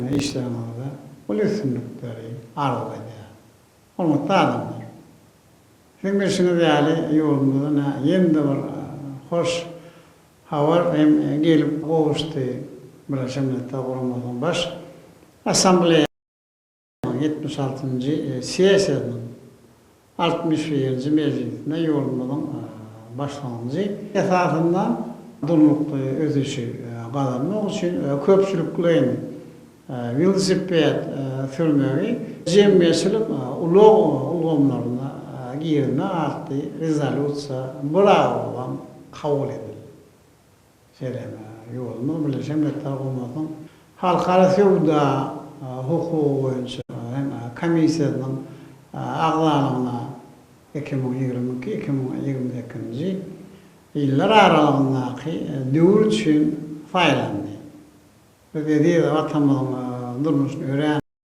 Işleriňizde uly üstünlikleri arzuw edýärin. Hormatly adamlar! Siziň bilşiňiz ýaly, ýurdumyzda ine ýene-de bir hoş habar hem gelip gowuşdy. Birleşen Milletler Guramasynyň Baş Assambleýasynyň 76-njy sessiýasynyň 61-nji mejlisinde ýurdumyzyň başlangyjy esasynda durnukly ösüşi gazanmak üçin köpçülikleýin welosiped sürmegi jemgyýetçilik ulag ulgamlaryna girizmek atly rezolýusiýa biragyzdan kabul edildi. Şeýle hem ýurdumyz Birleşen Milletler Guramasynyň Halkara söwda hukugy boýunça hem komissiýasynyň agzalygyna 2022, 2028-nji ýyllar aralygyndaky döwür üçin saýlandy. Biz eziz Watanymyzyň durmuşyny örän.